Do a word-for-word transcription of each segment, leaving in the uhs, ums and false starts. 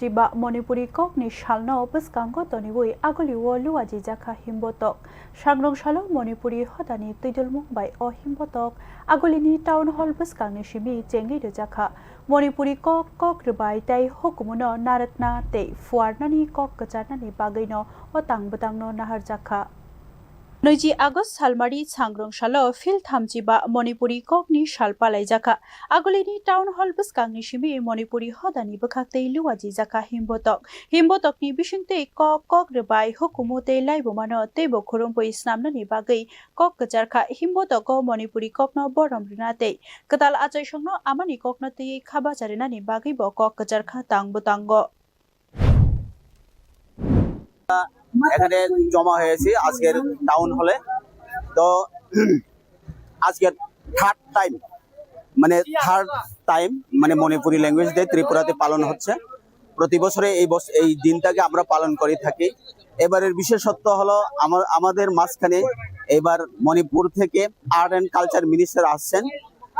Ba Manipuri kokni salno bwskango toniwi agulio luajijakha himbotok. Sangrong salo Manipuri hodani twidulmung bai o himbotok agulini town hall bwskangni simi chengwi rwjakha. Manipuri kok, kok rwbai tei hukumuno narwkna tei phuarnani kok kwcharnani bagwino o tang bwtangno naharjakha. Niji August salmari sangrong salo phil thamchi ba Manipuri kokni sal palaijakha. Agulini town hall bwskangni simi Manipuri hodani bwkhak tei luajijakha himbotok. Himbotokni bisingtwi kok, kok rwbai hukumu tei laibumano teibo khurumwi snamnani bagwi kok kwcharkha. Himbotogo Manipuri kokno borom rwna tei kwtal achaisongno amani kokno twiwi kha bacha rwnani bagwibo kok kwcharkha tang bwtango. এখানে জমা হয়েছি আজকের টাউন হলে। তো আজকে third time, মানে third time, মানে Manipuri language day ত্রিপুরাতে পালন হচ্ছে। প্রতি বছরে এই বছ- এই দিনটাকে আমরা পালন করে থাকি। এবারের বিশেষত্ব হলো আমার আমাদের মাঝখানে এবার মণিপুর থেকে আর্ট অ্যান্ড কালচার মিনিস্টার আসছেন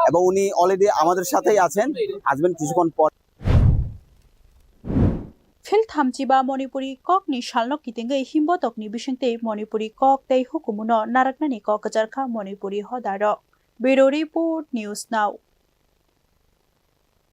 এবং উনি অলরেডি আমাদের সাথেই আছেন, আসবেন কিছুক্ষণ পর। Phil thamchi ba Manipuri kokni salno kitingwi himbotokni bisingtwi Manipuri kok tei hukumuno narwknani kok kwcharkha Manipuri hodarok. Bureau Report, News Now.